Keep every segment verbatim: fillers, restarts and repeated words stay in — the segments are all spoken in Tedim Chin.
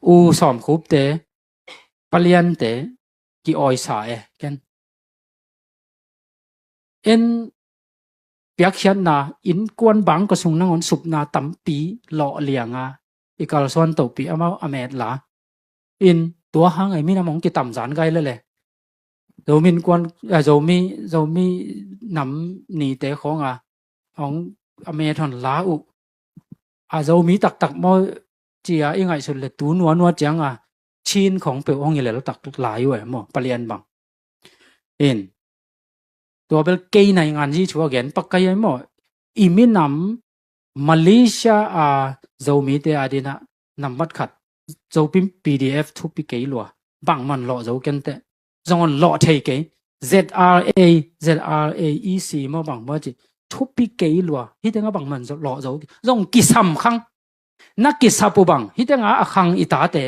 U Sawmkhupte, Paliante, ki-awisa e, ken. En piakkhiatna, innkuan bangkua sung nangawn supna tampi lawh lianga i kalsuan tohpi amau a met la. In tua hang ei minam hong kitamzan gai lele. Zomi innkuan, eh, Zomi, Zomi nam nite khawnga hong a met hon la uh. A Zomi taktak maw cia i ngaihsut le tu nuanua cianga Chin khawng peuh hong i lel tak lai uh e maw, Palian bang. In tua bel kei naingan zi thu a gen pak kai ai maw. I minam Malaysia a Zomite a dinah nambat khat Zopim P D F thupi kei lua. Bangman lawh zo kenteh. Zong on lawh thei kei. Z R A, Z R A E C maw bang maw ci. Thupi kei lua. Hitenga bangman lawh zo. Zong kisam khang. Na kisap uh bang. Hitenga a khang i tate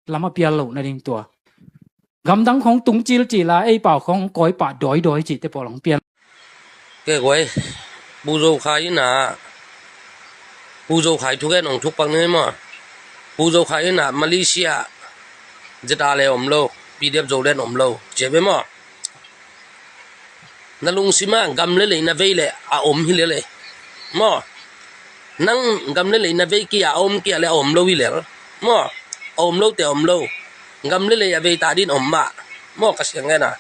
lama pial loh nading tua. Gamdang khong tung cilcila ei pau khong koi pah dawidawi cihte pawl hong pial. Ke guai, Pu Zo Khai ina, Pu Zo Khai thugen hong thuk pak ni maw. Pu Zo Khai ina Malaysia Z R A le om lo, P D F Zoland om lo, cia be maw. Na lungsima gam le lei na vei le a om hi lele maw. Nang gam le lei na vei kia a om kia le a om lo hi lel maw. A om lo te a om lo. Gam le lei a vei ta din om mah maw ka siang ngena.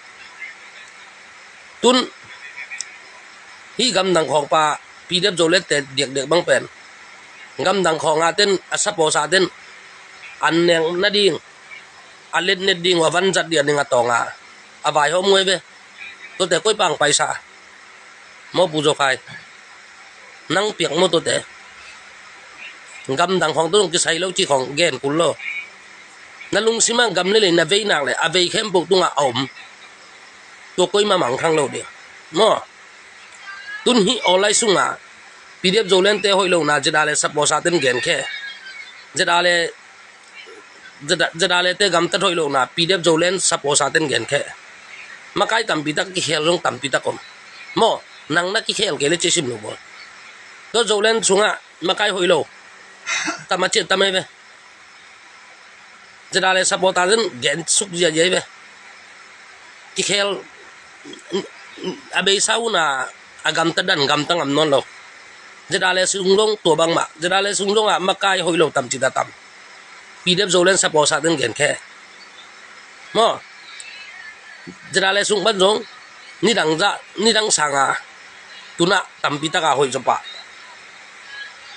Tun hi gamdang khawngpa P D F Zoland te diakdiak bang pen gamdang khawnga ten a saposa ten an neng nading a letnet ding uh a vanzat dia ding a tawnga a vaihawm ngai ve. Tuate koi pang paisa maw Pu Zo Khai. Nang piak maw tuate. Gamdang khawng tu dong kisai lo ci khawng gen kul lo. Na lungsima gam le lei na vei nak le a vei khempeuh tunga a om. Tua koi ma mangthang lo ding maw. Tun hi awlai sunga P D F Zoland te hoih lo na Z R A le saposa ten gen khe. Z R A le Z R A le te gamtat hoih lo na P D F Zoland saposa ten gen khe. Makai tampi tak kikhel zong tampi tak om. Maw, nang na kikhel kei le ci sim lo bawl. Tua Zoland sunga makai hoih lo. Tam a ciat tam ei ve. Z R A le saposa ten gen suk ziazia ei ve. Kikhel a beisa una a gamtat dan gamta ngam nawn lo. Z R A le sung zong tua bangmah. Z R A le sung zong a makai hoih lo tam ci ta tam. P D F Zoland saposa ten gen khe. Maw. Z R A le sung pan zong nidang za, nidang sanga tuna tampi taka hoih zopah.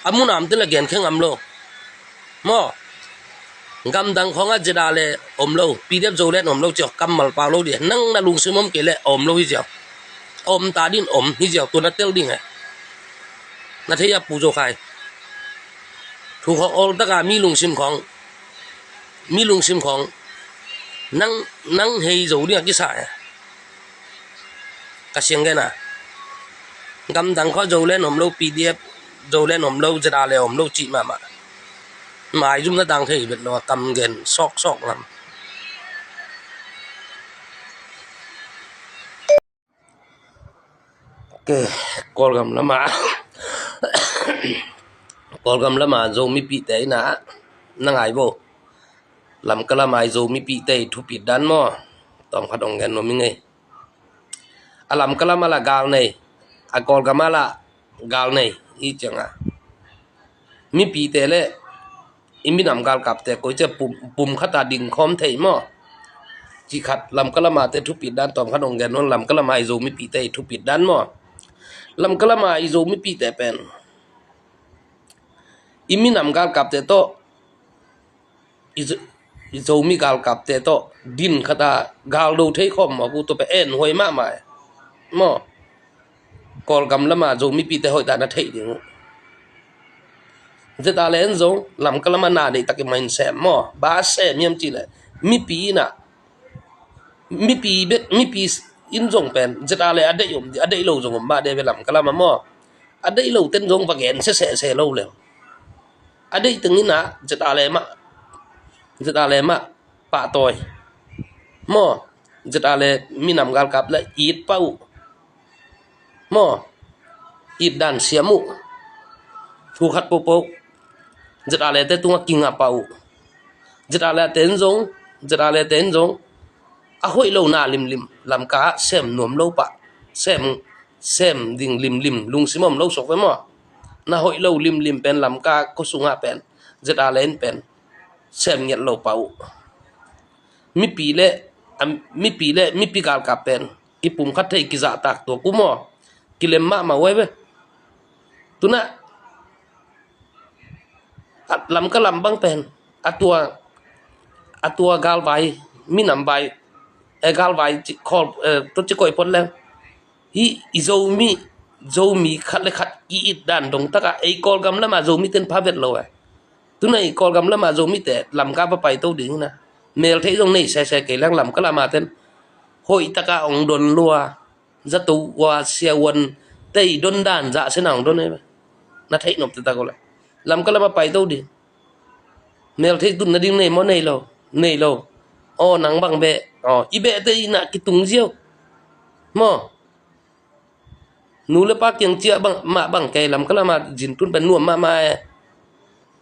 A munam ten le gen khe ngam lo. Maw. Gamdang khawnga Z R A le om lo, P D F Zoland om lo ciau kammal pau lo dih. Nang na lungsim om kei le om lo hi ciau. Om ta din om hi ciau, tua na tel ding e. Na thei a Pu Zo Khai. Thu khawng awltaka mi lungsim khawng, mi lungsim khawng nang, nang hei zo ding a kisa e. Ka siang gen a. Gamdang khawng Zoland om lo, P D F Zoland om lo, Z R A le om lo cih mahmah. Maizumna dang thei vet lo a kam gen sawksawk ngam. Ke Kawlgam lama Kawlgam lama Zomipihte ina na ngai vo. Lamka lama i Zomipihte i thupit dan maw? Tawmkhat hong gen nuam ing ei. A Lamka lama la gal nei, a Kawlgam a la gal nei i cianga mipihte le i minam galkapte koi cia pum, pum khata dingkhawm thei maw? Cih khat Lamka lamate thupit dan tawmkhat hong gen nuam. Lamka lama i Zomipihte i thupit dan maw? Lamka lama i Zomipihte pen i minam galkapte tawh i Zo-, i Zomi galkapte tawh din khata galdo thei khawm maw? Ku tua pen en huai mahmah e maw? Kawlgam lama Zomipihte hoih ta na theih ding uh. Zeta le en zong Lamka lama na deihtakin ma in sem maw? Ba sem hiam cih le mipi ina, mipi bek, mipi in zong pen Zeta le a deih om, a deih lo zong om mah de ve Lamka lama maw? A deih lo ten zong va gen sesese lo le. A deih teng ina Zeta le mah, Zeta le mah pahtawi maw? Zeta le minam galkap le it pah uh maw? It dan siam uh. Thu khat popo Zeta le te tunga kinga pah uh. ZRA le ten zong, ZRA le ten zong a hoih lo na limlim Lamka sem nuam lo pah, sem, sem ding limlim lungsim om lo sok ve maw? Na hoih lo limlim pen Lamka khua sungah pen ZRA le in pen sem ngiat lo pah uh. Mipi le, a, mipi le mipi galkap pen kipumkhat thei, kizahtak tuak uh maw? Kilem mahmah uh ai ve. Tunah a Lamka lam bang pen a tua, a tua galvai, minam vai, eh, galvai ci, khawl, eh, tua ci koih phot leng, hih i Zomi, Zomi khat le khat i it dan dong takah ei Kawlgam lamah Zomi ten pha vet lo eh. Tunah i Kawlgam lamah Zomite Lamka va paito ding hi na. Meltheih zong nei sese kei leng Lamka lamah ten hoih takah ong don lua. Zato ua sia uan tei don dan zah sena ong don eh. Na theih nop te tak uh le Lamka lamah paito ding. Meltheih tunna ding nei maw? Nei lo. Nei lo. Aw, nang bang beh. Aw, i behte i nah kitung ziau maw? Nu le pa kiang ciah bang, mah bang kei Lamka lamah zin tun pen nuam mahmah eh.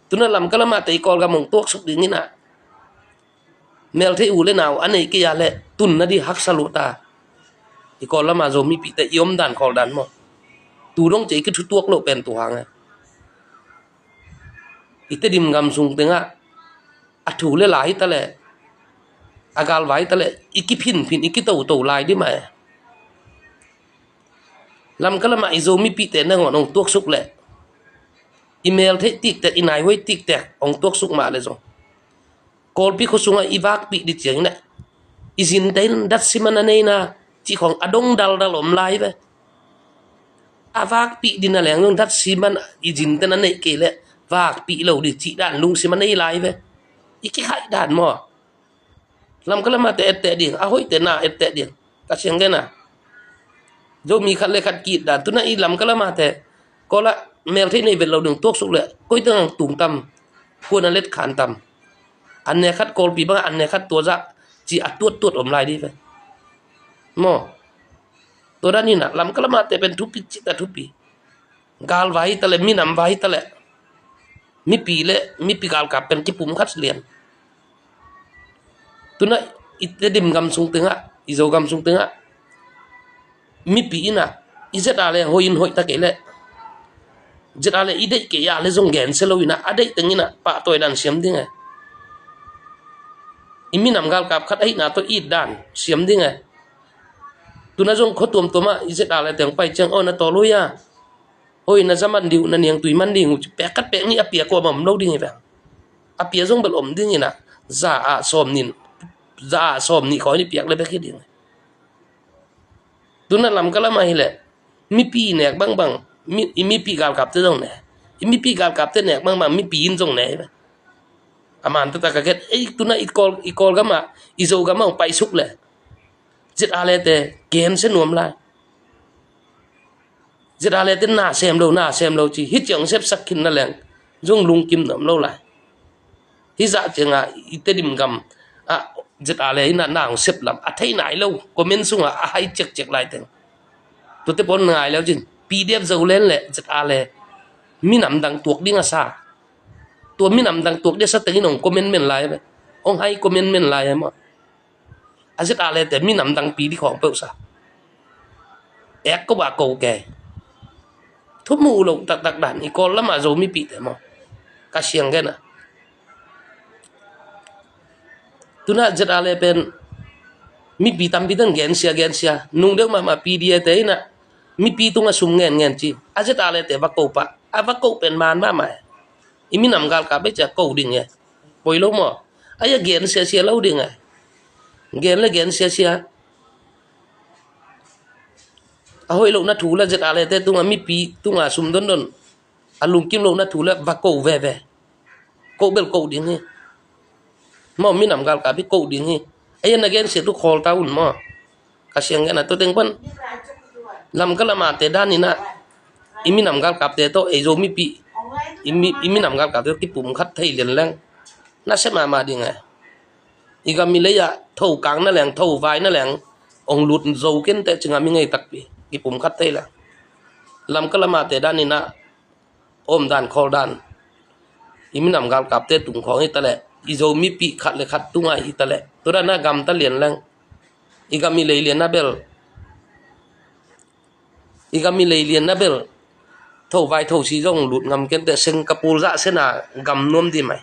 Tunah Lamka lamah te i Kawlgam ong tuaksuk ding hi na. Meltheih u le nau a nei kei a le tunna ding haksa lo ta. I Kawl lamah Zomipihte i om dan khawl dan maw? Tu dong ci i kithutuak loh pen tu hang eh. I Tedim gam sung tengah a thu le la hi ta le, a galvai hi ta le, i kiphinphin, i kitoto lai ding mah eh. Lamka lamah i Zomipihte nangawn ong tuaksuk le, i meltheih tiktek, i naihuai tiktek ong tuaksuk mah le zong, Kawlpi khua sungah i vakpih ding ciangin ah i zinte in datsim a na nei na cih khawng a dong daldal om lai ve. A vakpih ding na leng zong datsim a i zinte na neih kei leh vakpih lo ding cih dan lungsim a nei lai ve. I kikhaih dan maw? Lamka lamah te etteh ding, a hoihte na etteh ding. Ka siang gen a, Zomi khat le khat ki-it dan. Tunah i Lamka lamah te, Kawl ah meltheih nei vet lo ding tuaksuk le, koi teng tung tam, kua na let khan tam. An ne khat Kawlpi bang, an ne khat tua zah ci a tuattuat om lai ding ve. Maw? Tua dan in ah Lamka lamah te pen thupi cih ta thupi. Galvai hi ta le, minam vai hi ta le, mipi le mipi galkap pen kipumkhat lian. Tunah i Tedim gam sung tengah, i Zogam sung tengah, mipi in ah i ZRA le hoih in hoih ta kei leh, ZRA le i deih kei a le zong gensia lo in ah, a deih teng in ah pahtawi dan siam ding eh. I minam galkap khat ahihna tawh it dan siam ding eh. Tunah zong khua tuamtuam ah i ZRA le teng pai ciang, aw, na tawlui a, hoih, na za man ding uh, na niangtui man ding uh ci pek khat pek nih a pia kuamah om lo ding hi veng. A pia zong bel om ding in ah, za ah sawm nih, za ah sawm nih khawi nih piak le bek hi ding. Tunah Lamka lamah hi leh mipi nek bangbang, mi, i mipi galkapte zong ne, i mipi galkapte nek bangbang mipi in zong ne hi veng. A man taktak ka gen ei, tunah i Kawl, i Kawlgam ah, i Zogam ah paisuk le ZRA le te gensia nuam lai. ZRA le te na sem lo, na sem lo ci, hih ciang sepsak khin na leng zong lungkim nuam lo lai. Hih zah ciangah i Tedim gam ah ZRA le in ah na hong sep lam a thei nai lo, comment sungah a hai ciakciak lai teng. Tuate pawl ngai leu cin, PDF Zoland le ZRA le minam dang tuak ding a sa. Tua minam dang tuak ding a sa teng in hong comment men lai ve. Hong hai comment men lai ve maw? A ZRA le te minam dangpi ding khawng peuh sa. Ek ko ba ko kei. Thu mu lo taktak dan i Kawl lamah Zomipihte maw? Ka siang gen a, tunah ZRA le pen mipi tampi ten gensia, gensia. Nung deuh mahmah PDA te in ah mipi tungah sum ngenngen ci. A ZRA le te va ko pah. A va ko pen man mahmah. I minam galkap bek ci a ko ding e. Poi lo maw? Ai a gen siasia lo ding a, gen le gen siasia. A hoih lohna thu le ZRA le te tunga mipi tunga sum dondon, a lungkim lohna thu le va ko veve. Ko bel ko ding hi. Maw, minam galkap hi ko ding hi. Ai a na gen sia tu khawl ta un maw? Ka siang gen a, tua teng pan Lamka lamah te dan in ah i minam galkapte tawh ei Zomipi, i mi, i minam galkapte tawh kipumkhat thei lian leng na sia mahmah ding a. I gam i lei ah tho kang na leng, tho vai na leng, ong lut zo ken teh ci ngam i ngei takpi, kipumkhat thei leng. Lamka lamah te dan in ah om dan khawl dan, i minam galkapte tung khawng hi ta leh i Zomi pih khat le khat tunga i ta leh, tua dan a gamta lian leng, i gam i lei lian a bel, i gam i lei lian a bel, tho vai tho si zong lut ngam kei inteh, Singapore zah sena gam nuam di mai.